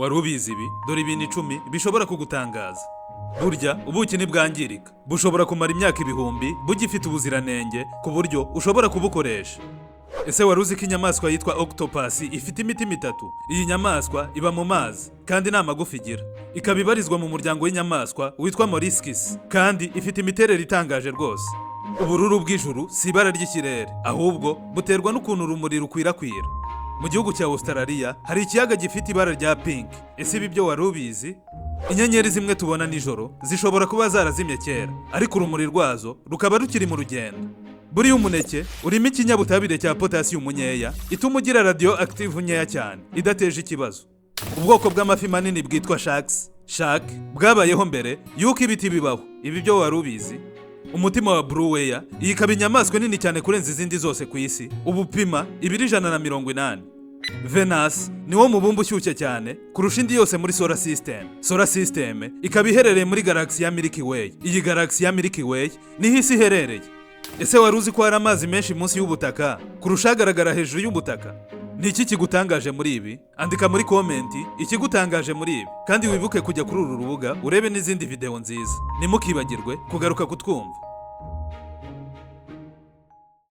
Wari ubizi ibi? Dore ibintu 10 bishobora kugutangaza. Burya ubuki ntibwangirika, bushobora kumara imyaka ibihumbi bugifite ubuziranenge ku buryo ushobora kubukoresha. Ese wari uzi ko inyamaswa yitwa octopus ifite imitima itatu? Iyi nyamaswa iba mu mazi kandi nta magufa igira, ikaba ibarizwa mu muryango w'inyamaswa witwa mollusks, kandi ifite imiterere itangaje rwose. Ubururu bw'ijuru si ibara ry'ikirere, ahubwo buterwa n'ukuntu urumuri rukwirakwira. Mu gihugu cya Australia hari ikiyaga gifite ibara rya pink. Ese ibi byo wari ubizi? Inyenyeri zimwe tubona nijoro zishobora kuba zarazimye kera, ariko urumuri rwazo rukaba rukiri mu rugendo. Buriya umuneke urimo ikinyabutabire cya potasiyumu nkeya ituma ugira radioactive nkeya cyane idateje ikibazo. Ubwoko bw'amafi manini bwitwa sharks, shark, bwabayeho mbere y'uko ibiti bibaho. Ibi byo wari ubizi? Umutima wa blue whale, iyi ikaba inyamaswa nini cyane kurenza izindi zose ku isi, ubu upima ibiro 180. Venus niwo mubumbe ushyushye cyane kurusha indi yose muri solar system. Solar system ikaba iherereye muri galaxy ya Milky Way. Iyi galaxy ya Milky Way niho isi iherereye. Ese wari uzi ko hari amazi menshi munsi y'ubutaka kurusha agaragara hejuru y'ubutaka? Ni iki kigutangaje muri ibi? Andika muri comment ikigutangaje muri ibi, kandi wibuke kujya kuri uru rubuga urebe n'izindi video nziza. Ntimukibagirwe kugaruka kutwumva.